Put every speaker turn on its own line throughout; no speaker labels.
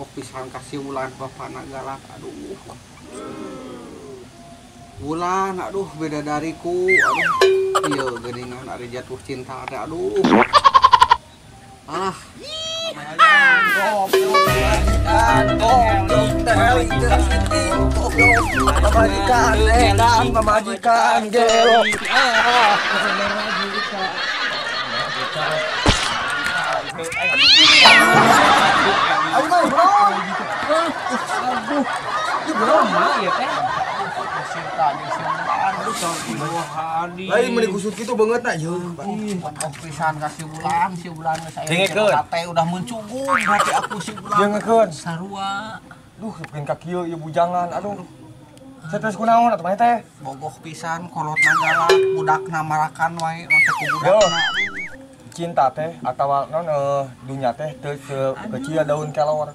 Bogoh pisan ka si Wulan bapana galak aduh. Wulan aduh bidadariku aduh. Ieu geuningan ari jatuh cinta teh aduh. Ah.
Pamajikan edan pamajikan gelo. Lain meni kusut kitu banget na yeuh.
Oh pisan ka si Wulan, si Wulan geus aya teh udah mencugung hati aku si Wulan.
Dengekeun.
Sarua.
Duh, pikeun ka kieu ieu bujangan aduh. Stres kunaon atuh maneh teh?
Bogoh pisan kolotna galak, budakna marakan wae make ku budakna.
Cinta teh atawa naon dunya teh teu kecil daun kelor.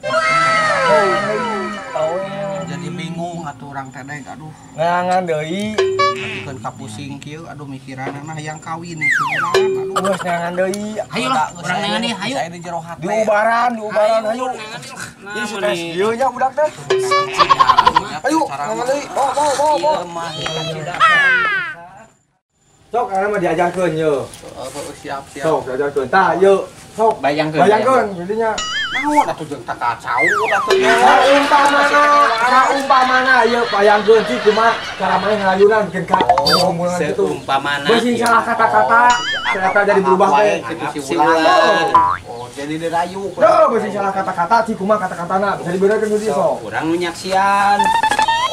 Jadi bingung atuh urang teh deg aduh.
Neangan deui.
Pikeun ka pusing kieu aduh mikiranna hayang kawin si Wulan aduh.
Geus neangan deui.
Hayu lah, urang neangan deui hayu.
Saya di jero hate.
Diubaran, hayu. Ieu stres ieu nya budak teh. Ayo, neangan deui. Bawa. Sok ana mah diajarkeun ye.
Siap.
Sok diajarkeun. Tah ieu, sok bayangkeun jadinya.
Naon atuh jeung tak kacau atuh.
Saumpamana ieu bayangkeun sih kumaha cara maneh ngarayunan bikin ka omongan kitu.
Seumpamana.
Beusi salah kata-kata, ternyata jadi berubah teh
kitu si Wulan. Oh, jadi dirayu.
Duh, beusi salah kata-kata sih kumaha kata-katana bisa dibenerkeun ku sok.
Urang nu nyaksian.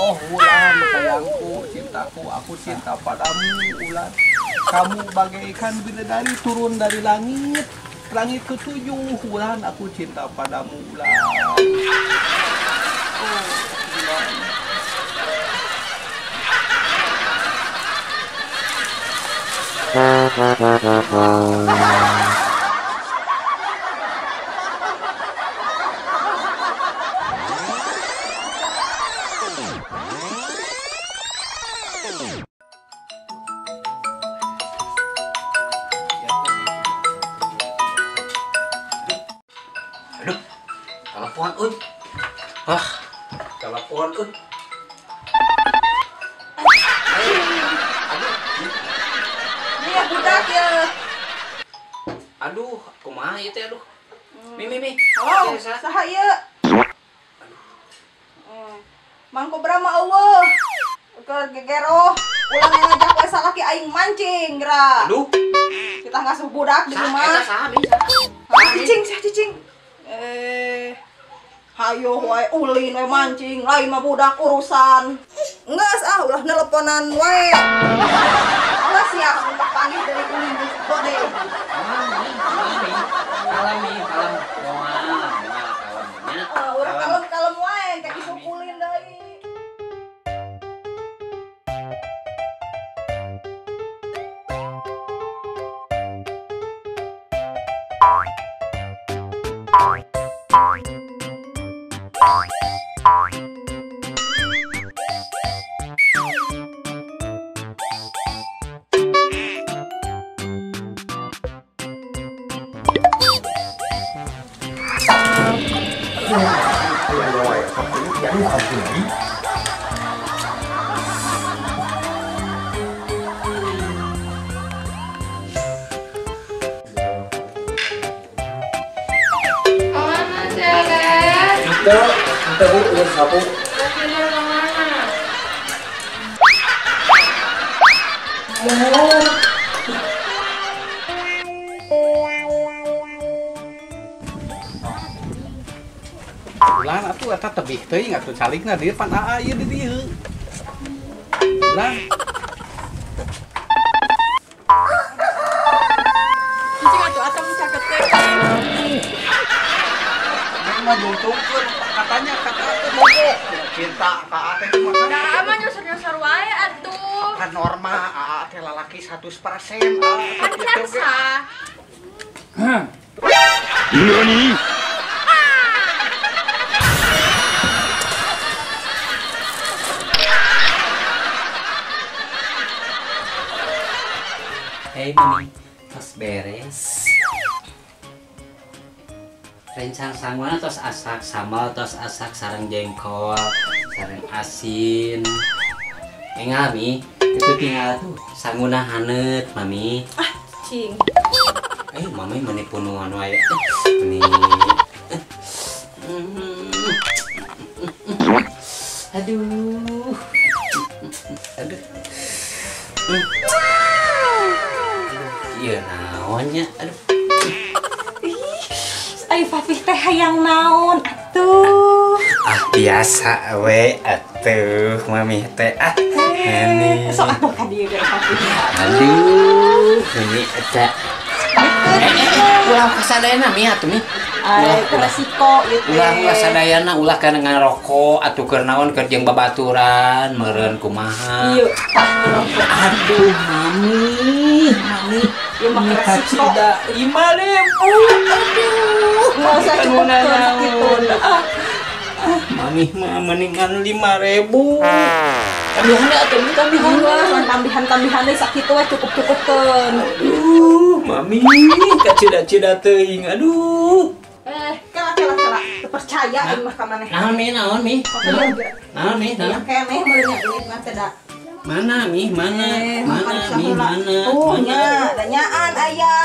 Oh Wulan, sayangku, cintaku, aku cinta padamu Wulan. Kamu bagaikan bidadari turun dari langit, langit ketujuh Wulan, aku cinta padamu Wulan. Oh, Wulan.
Aduh, telepon euy. Ah, telepon euy. Aduh.
Ini ya budak ya.
Aduh, kumaha ieu teh aduh. Mi.
Halo, saha ieu? Aduh. Mang Kobra mah eueuh. Keur gegeroh, ulang yang ngajak we salaki aing mancing geura.
Aduh.
Kita ngasuh budak di rumah.
Eta saha mi?
Cicing, sah cicing. Hayo wae ulin we mancing, lain mah budak urusan. Enggeus ah, ulah nelponan wae. Awas ya, untuk panggil dari ulin geus gede.
Kalem, kalem. Moal, kalem.
Urang kalem-kalem wae, kayak isuk ulin deui.
Kita bu, udah sapu.
Ulan atuh eta tebih teuing atuh calikna di depan aa ieu di dieu. Ulan.
Cicing atuh asam caket teh.
Mah juntungkeun katanya kata atuh mogok. Cinta ka aa teh kumaha?
Da mah nyosor-nyosor wae atuh.
Kan norma aa teh lalaki 100% aa.
Kan biasa.
Nani?
Hei meni, tos beres. Rencang sanguna tos asak sambal tos asak sareng jengkol, sareng asin. Engal Mi, itu tinggal tuh sanguna haneut Mami.
Ah, cing.
Mami meni punuan wae. Meni. Aduh. Aduh. Iya naonnya, aduh.
Ih, ayo papih teh hayang naon atuh.
Ah, biasa we atuh mami teh ah. Ini.
Sok atuh ka dieu ge papih.
Aduh, ini eta. Ulah kasadayana mi atuh mi.
Ulah resiko ieu teh.
Ulah kasadayana ulah kana ngarokok atuh keur naon keur jeung babaturan meureun kumaha.
Ieu.
Aduh mami, mami.
Ieu mah resiko.
5.000. Aduh,
mau saya cukup sakitu.
Mami mah mendingan 5.000. Tambihan atuh mi tambihan.
Tambihan-tambihan deui sakitu we cukup-cukupkeun.
Aduh, mami kacida-cida teuing. Aduh.
Kela kela kela. Teu percaya aing mah ka maneh.
Naon mi, naon mi? Naon mi, naon?
Keneh meureun nya duit mah teh da.
Mana mi, mana? Mana mi, mana?
Tuh nya, da nyaan aya.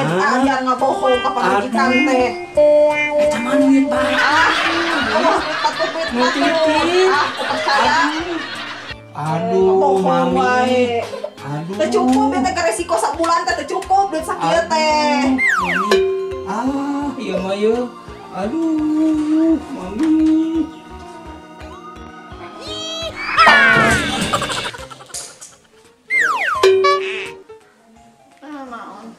Ajar ngabohong ka pamajikan teh.
Eta mah duit bae.
Ah, duit batur. Ah, teu percaya.
Aduh, mami. Aduh.
Teu cukup eta teh resiko sabulan teh teu cukup duit sakieu teh.
Mami. Ah, ieu mah ieu. Aduh, mami.
Ah, naon.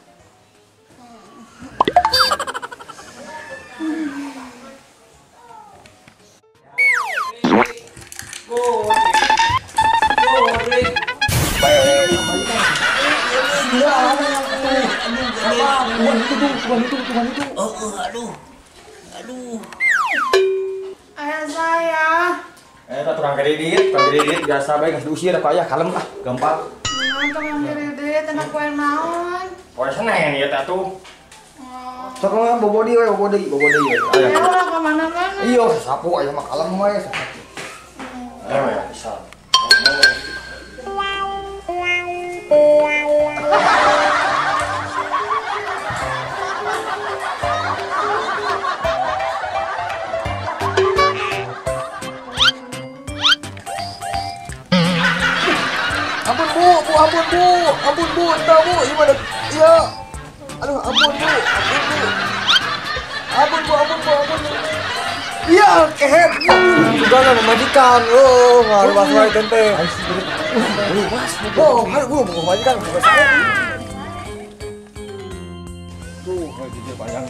Aduh. Aduh.
Ayah saya.
Tukang kredit biasa bae geus diusir ku ayah kalem ah, gampang.
Naon tukang kredit enak poe naon?
Poe Senen ieu teh atuh. Sok mah bobo deui we, bobo deui, bobo deui.
Aya ulah ka mana-mana.
Iya, sapu aya mah kalem we. Ya bisa. Ampun bu, bu, ampun bu, ampun bu, entah bu, gimana? Iya, aduh, ampun bu, ampun bu, ampun bu, ampun bu, ampun bu. Iya, kehet, juga nggak memajikan, oh, nggak luas lagi tente. Luas, oh, harus bu, bukan memajikan, bukan saya. Tuh,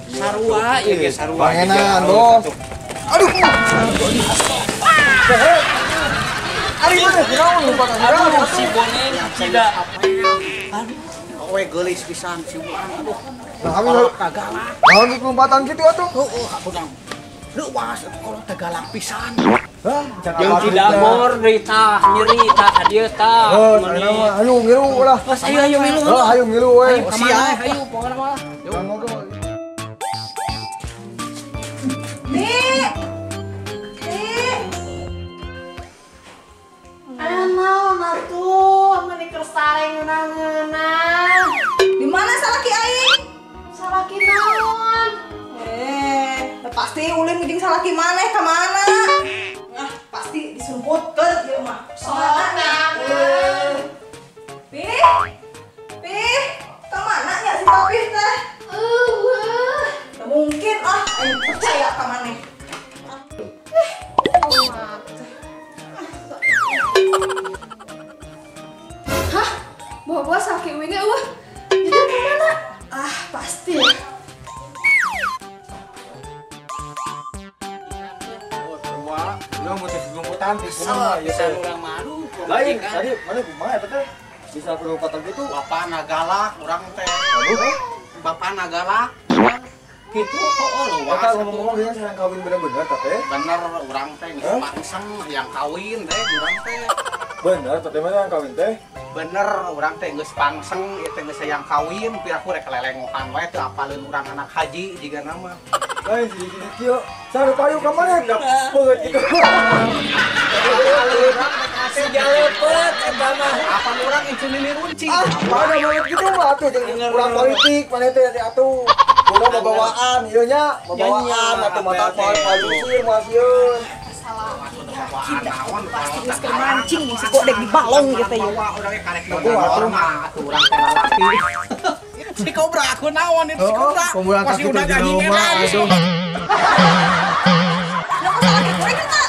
sarua, iya ge sarua.
Pangenan, bos. Aduh, kehet. Ari mana kunaon lupa kan.
Aduh si boneng tidak. Aduh,
we geulis pisan si Wulan aduh.
Nah, kami
kagalak.
Naon lompatan kitu atuh?
Heueuh, aku dang. Leuwas atuh kalau teh galak pisan.
Hah,
jeung tidak deui tah nyeri tah ka dieu tah.
Heuh, ayo ngilu lah.
Ayo ayo ngilu.
Heuh, ayo ngilu we.
Ayo ayo pokona mah.
Nih.
Naon atuh meni keur sare ngeunah-ngeunah.
Di mana salaki aing?
Salaki naon?
Pasti ulin jeung salaki maneh ka mana? Nah, pasti disumputkeun ieu mah.
Sok
Pih. Pih, ka mana nya si Papih teh?
Eueuh.
Teu mungkin ah aing percaya ka maneh.
Hah? Bawa-bawa sakit wingnya, wah. Itu kemana? Ah, pasti ya.
Lain, tadi mana kumaha eta teh? Bisa kelompatan gitu.
Bapana galak urang teh. Bapana galak. Gitu oh luas.
Eta ngomong-ngomong dia sayang kawin bener-bener teh.
Bener urang teh geus pangseng yang kawin teh urang teh.
Bener, teteh mah yang kawin teh.
Bener urang teh geus pangseng ieu teh geus hayang kawin piraku rek lelengohan wae teu apaleun urang anak haji jigana mah.
Lain si kieu saru payu ka mana dapet gitu.
Si jalepet eta mah.
Apa urang incun ini runci.
Ah, mana banget gitu mah atuh jeung urang politik maneh teh atuh. Urang babawaan ieu nya, babawaan atuh mata palusir masieun.
Salah. Pasti geus keur mancing si godek di balong gitu ya.
Urang karek norma atuh urang teh lalaki. Si kobra aku naon itu si kobra. Masih udah anjing edan.
Kenapa salah kuring eta?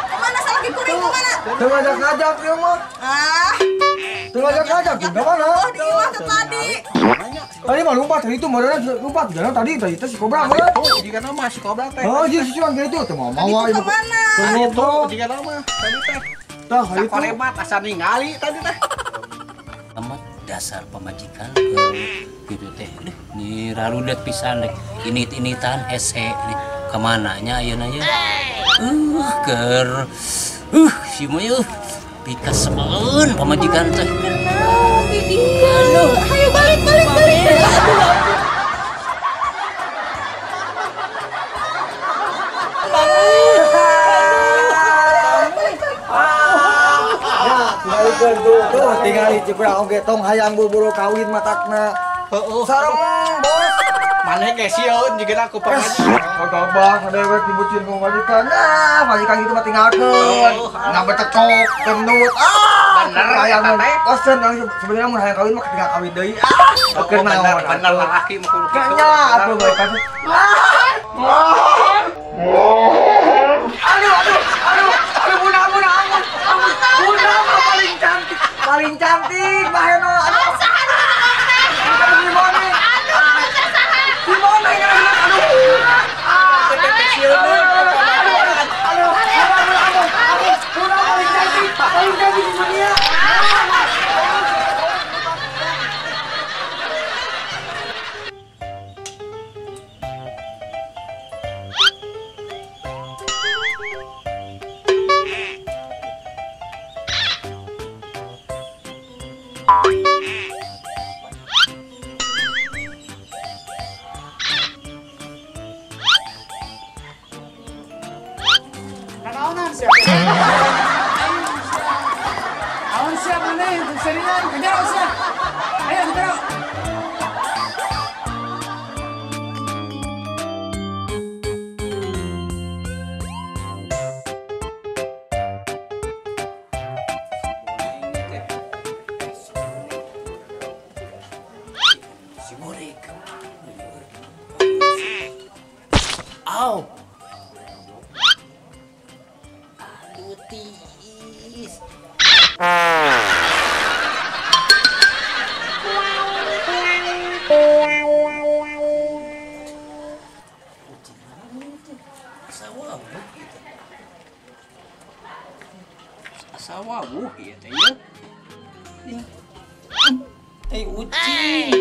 Kemana salah kuring kemana?
Teu ngajak-ngajak ieu mah.
Ah.
Teu ngajak-ngajak ke mana?
Oh, di imah teh tadi.
Tadi mah lompat tadi itu meureun lompat jalan tadi tadi teh si kobra meureun.
Oh, jigana mah si kobra teh.
Oh, jeung si cuan gitu teu mau mawa
ieu. Kemana?
Itu jigana mah tadi teh.
Tah, itu
sakolebat asa ningali tadi teh.
Amat dasar pamajikan gitu teh. Nih rarudet pisan rek init-initan hese nih kemana nya ayeuna ye. Keur si mah yeuh pikasebeleun pamajikan teh.
Aduh, ayo balik balik balik.
Tuh tinggal di oge tong hayang buru-buru kawin matakna. Heeh. Sareng bos.
Maneh ge sieun jigana ku pamajikan.
Kagabah dewek dibucin ku pamajikan. Nah, pamajikan itu mah tinggalkeun. Nggak betekok, gendut. Ah,
bener
hayang teh. Kosen sebenarnya mun hayang kawin mah ketika kawin deui. Ah,
keur naon. Bener lalaki mah kudu kitu.
Nya atuh bae kan. Aduh aduh aduh aduh bunda bunda ampun ampun bunda mah paling cantik Mbak Heno. Aduh.
Au. Aduh tiis.
Asa wawuh ieu teh ya. Eh ucing.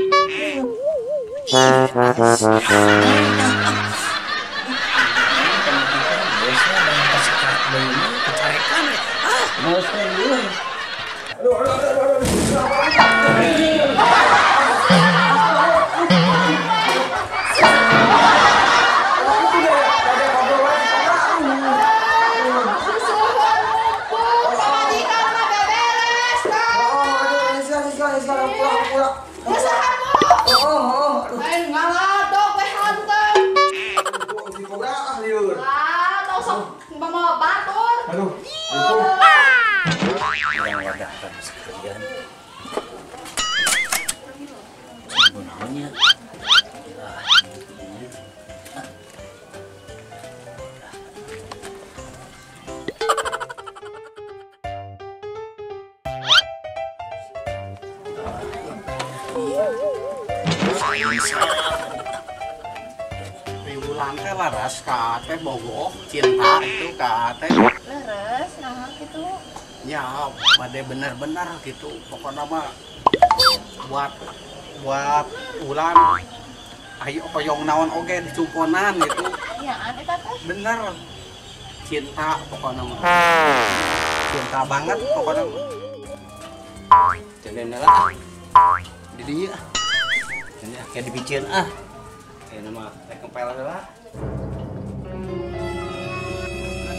Riwulan teh laras ka teh bogoh cinta itu ka teh
leres nah gitu
ya bade bener-bener gitu pokoknya mah buat buat ulan ayo koyong naon oge dicumponan gitu
ya eta teh
bener cinta pokoknya mah Cinta banget pokoknya.
Jalan lah. Di dieu ah. Ini kayak dibicieun ah. Kayak nama rek kempel heula.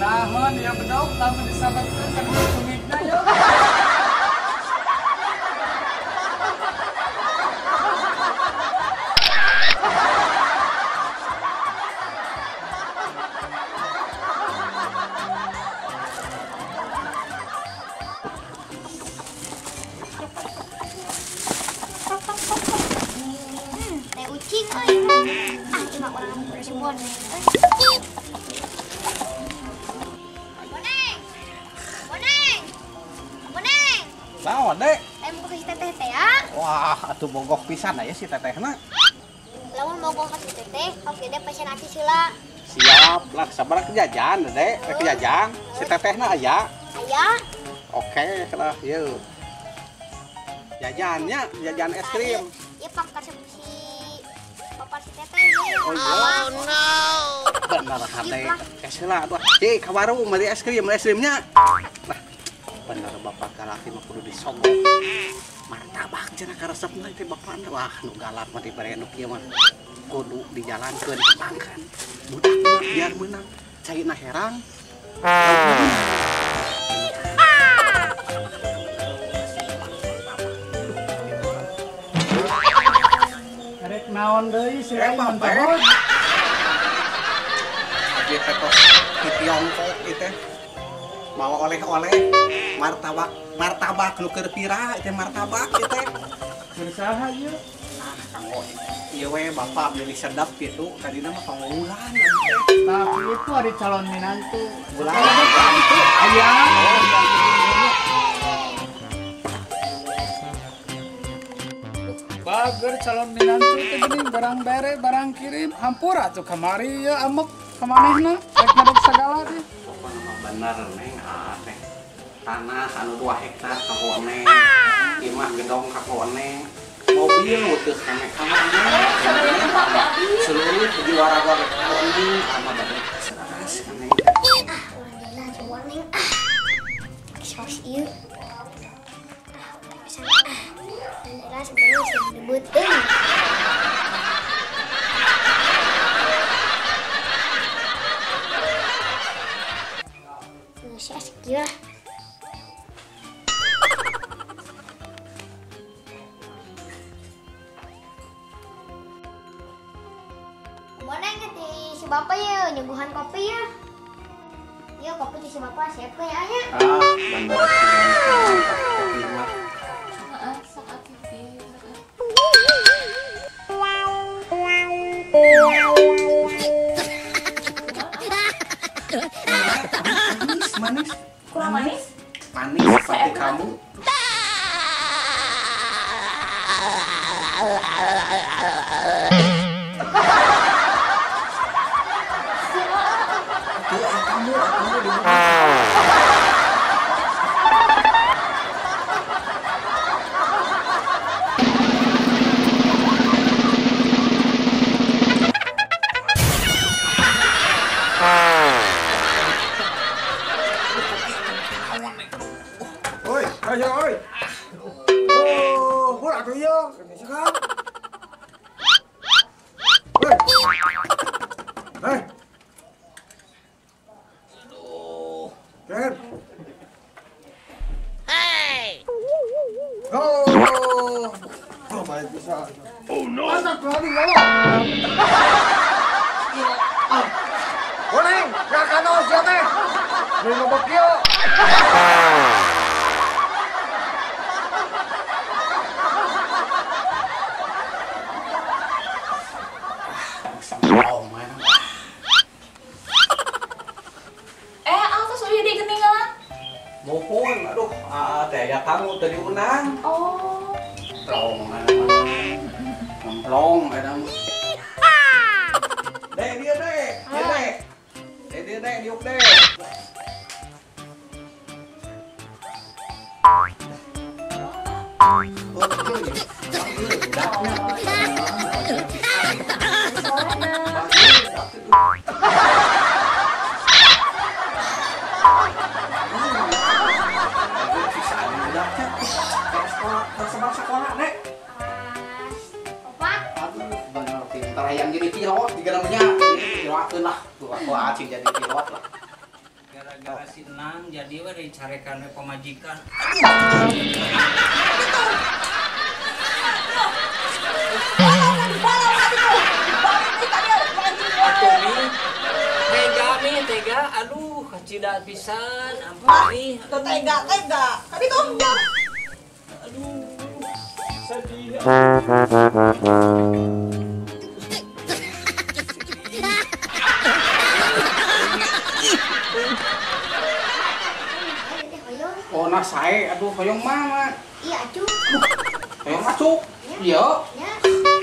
Naon ya bedog lamun disabetkeun kan sungitna yo.
Teh ucing euy. Ah, cuma urang si boneng. Boneng. Boneng. Boneng.
Naon, Dek?
Teh mau ke si teteh teh ya?
Wah, atuh bogoh pisan aya si tetehna.
Lamun bogoh ka si teteh, oke deh pesen aci heula.
Siap lah, sabar jajan, Dek. Rek jajan. Si tetehna aya.
Aya.
Oke, lah ieu. Jajannya, jajan es krim.
Ieu pangkasep si bapak si teteh ieu.
Oh, iya. No. Bener hade. Es heula atuh. Cik, ka warung meuli es krim, es krimnya. Nah, bener bapak galak mah kudu disogok. Martabak cenah karesepna teh bapak. Wah, nu galak mah dibere nu kieu mah. Kudu dijalankeun pangkan. Budak mah biar meunang. Caina herang.
Rek naon deui si Raymond teh?
Abi teh tos di Tiongkok ieu teh. Mawa oleh-oleh martabak, martabak nu keur pira ieu teh martabak ieu teh.
Keur saha ieu?
Ah, kanggo ieu we bapak beli sedap kitu, tadina mah kanggo ulan abi teh.
Tapi itu ada calon minantu.
Ulan itu
aya. Bager calon minantu teh geuning barang bere, barang kirim, hampura atuh kamari ieu amek ka manehna, rek ngadeg sagala teh.
Pokona mah bener neng, ah teh. Tanah anu 2 hektar ka neng. Imah gedong ka neng. Mobil teu kene ka neng. Seluruh juara gua ka neng, ama bade seraras ka neng.
Ah, urang jalan si warning ah. Sos ieu. Ah, urang pisan ah. Dan sebenarnya saya dibeuteng. Geus asik ieu lah. Boneng ti si bapak ya nyuguhan kopi ya. Iya kopi ti si bapak siapa ya nya?
Ah, bener. Kopi mah.
Heeh, sok atuh teh.
Manis, manis.
Kurang manis?
Manis seperti kamu. Tuh, kamu di
Oi, ayo oi. Oh, bola tuh yo. Sekarang. Oi. Hei.
Aduh.
Ken. Hey. Oh. Oh, baik bisa.
Oh no.
Masa lagi enggak? Boneng, kakak siapa teh? Beli mabok yo.
Altos udah di ketinggalan.
Mohon, aduh, teh aya tamu teu diundang.
Oh.
Plong, plong, eta mah. Dek, dia dek, dia dek. Dek, dia dek, diuk dek. Oh, Sekolah, sekolah sekolah, Nek.
Opat.
Aduh, bener pintar hayang jadi pilot juga namanya. Pilotkeun lah, tuh aku acing jadi pilot lah.
Gara-gara si Nang jadi we dicarekan we pamajikan. Tega nih, tega. Aduh, kacida pisan. Ampun nih.
Tega, tega. Tadi tuh.
Aduh, sedih.
Oh, nah saya, aduh, hoyong mama.
Iya, acuh.
Hoyong acuk. Iya.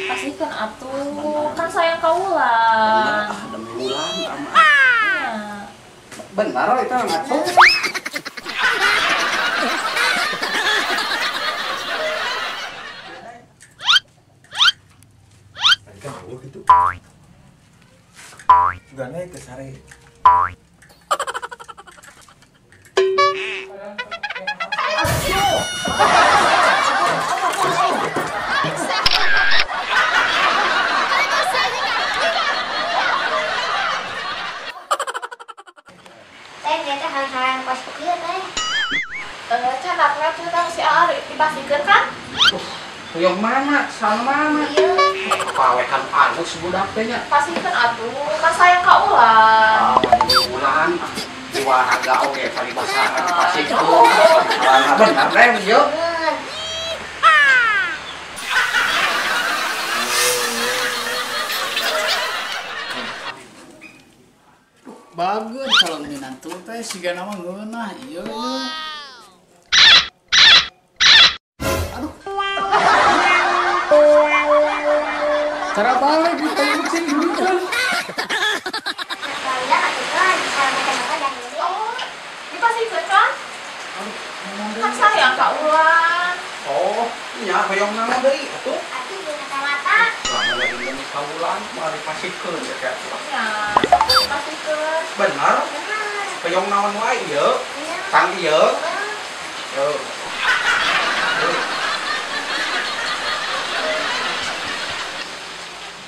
Pastikan atuh, kan sayang kaulan.
Ah, demi ulan, ama. Benar itu ngacuk.
Gaul gitu. Juga naik ke sare.
Dipasihkeun kan?
Hoyong mana? Sama mana?
Iya.
Pawekan alus budak teh nya.
Pasihkeun atuh, kan sayang ka ulan.
Ah, ulan. Diwaraga oge paribasana dipasihkeun. Bener teh ieu.
Bagus kalau minantu teh siga nama ngeunah ieu. Cara balik kita kucing dulu kan.
Oh, dipasihkeun kan? Kan sayang ka ulan.
Oh, iya hoyong naon deui atuh?
Atuh jeung kacamata.
Lama lagi demi ka ulan, moal dipasihkeun ya teh atuh.
Nya, dipasihkeun.
Bener? Hoyong naon wae ieu? Tang ieu. Yo.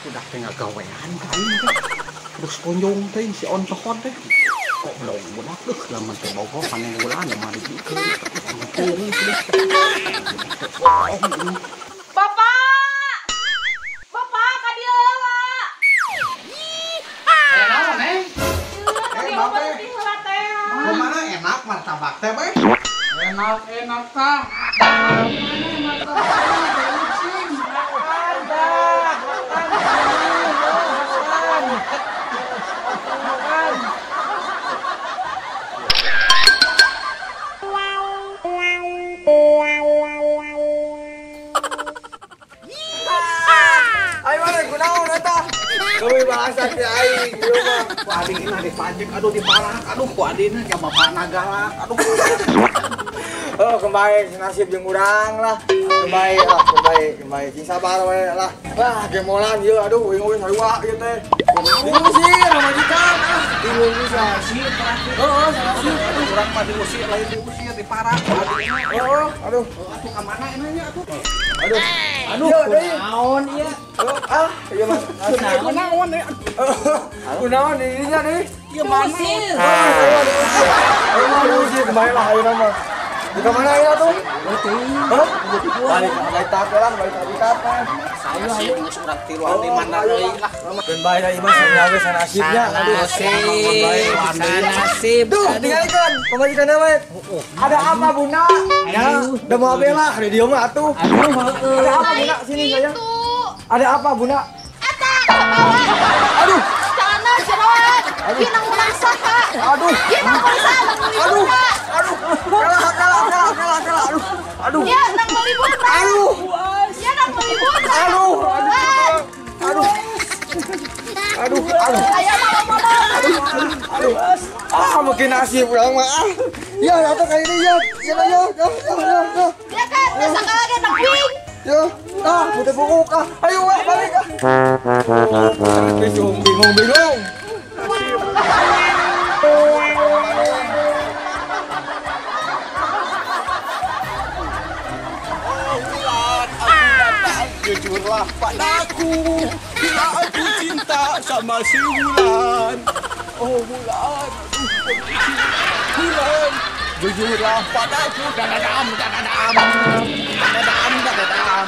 Udah tengah gawean kain teh. Terus konjong teh si ontohon teh. Kok belum budak deh lamun teh bogoh panen bulan mah dibikeun.
Bapak. Bapak ka dieu heula.
Eh naon eh?
Eh bapak.
Kumaha enak martabak teh we?
Enak-enak tah. Mana martabak teh ucing. Makan dah. Makan.
Ayo mana kunaon eta? Gawe bahasa teh aing ieu mah.
Ku adina dipajek aduh diparah aduh ku adina ka bapana galak aduh.
Oh, kembali nasib jeung urang lah. Kembali lah, kembali, kembali. Sing sabar we lah. Wah, gemolan ieu aduh uing uing sarua ieu teh. Diusir pamajikan ah, bingung pisan.
Sih terakhir.
Heeh, nasib.
Aduh urang mah diusir lain diusir diparah ku adina.
Heeh, aduh.
Atuh ka mana enanya atuh?
Aduh.
Aduh, kunaon ieu?
Ah, ieu mah
kunaon ieu?
Kunaon dirinya deui?
Ieu mana?
Ayo mah diusir kembali lah ayeuna mah. Di mana ya tuh? Hah? Balik balik tak lah, balik tak lah.
Saya geus urang tiluan di mana deui lah.
Dan bae da ieu mah sanyawe sanasibnya. Aduh,
nasib.
Duh, tinggalikeun pamajikan we. Ada apa Bunda? Ya, udah mau bela di dieu mah atuh. Ada apa Bunda sini sayang? Ada apa Bunda?
Eta, bawa.
Aduh.
Celana jeroan. Ieu nang menang saha?
Aduh.
Ieu nang meuli saha?
Aduh. Aduh. Kalah, kalah, kalah, kalah, kalah. Aduh. Aduh.
Ieu nang meuli buta.
Aduh.
Ieu nang meuli buta.
Aduh. Aduh. Aduh. Aduh.
Aya mah modal.
Aduh. Aduh. Ah, mungkin nasib urang mah. Ah. Ya, atuh kali ini ya. Ya, ya, ya, ya, ya.
Ya kan, geus sakala ge nang ping.
Ya, ah, udah bunguk ah. Ayo, weh, balik ah. Bingung, bingung, bingung.
Jujurlah padaku, bila aku cinta sama si Wulan. Oh Wulan, aduh, Wulan, jujurlah padaku. Dadadam, dadadam, dadadam, dadadam,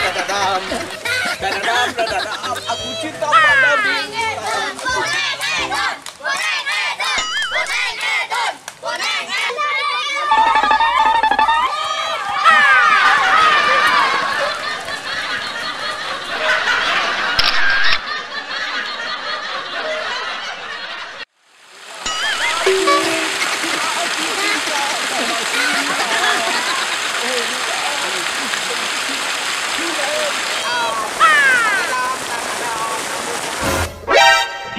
dadadam, dadadam, dadadam. Aku cinta padamu.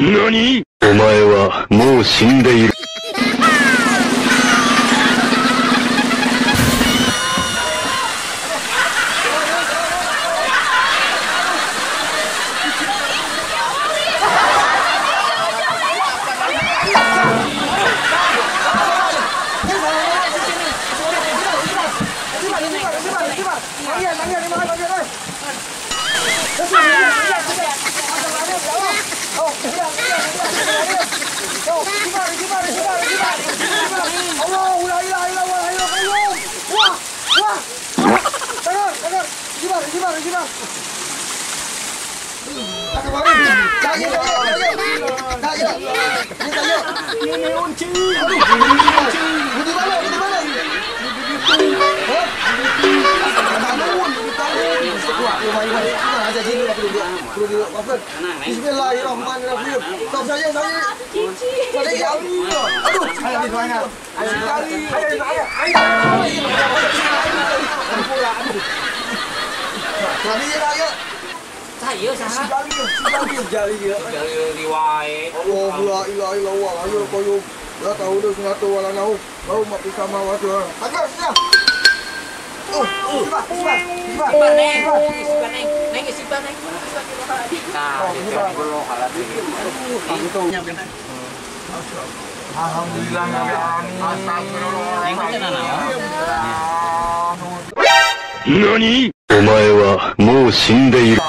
何？お前はもう死んでいる。
Bismillahirrahmanirrahim. Saya. Aduh, Alhamdulillah.
何？お前はもう死んでいる。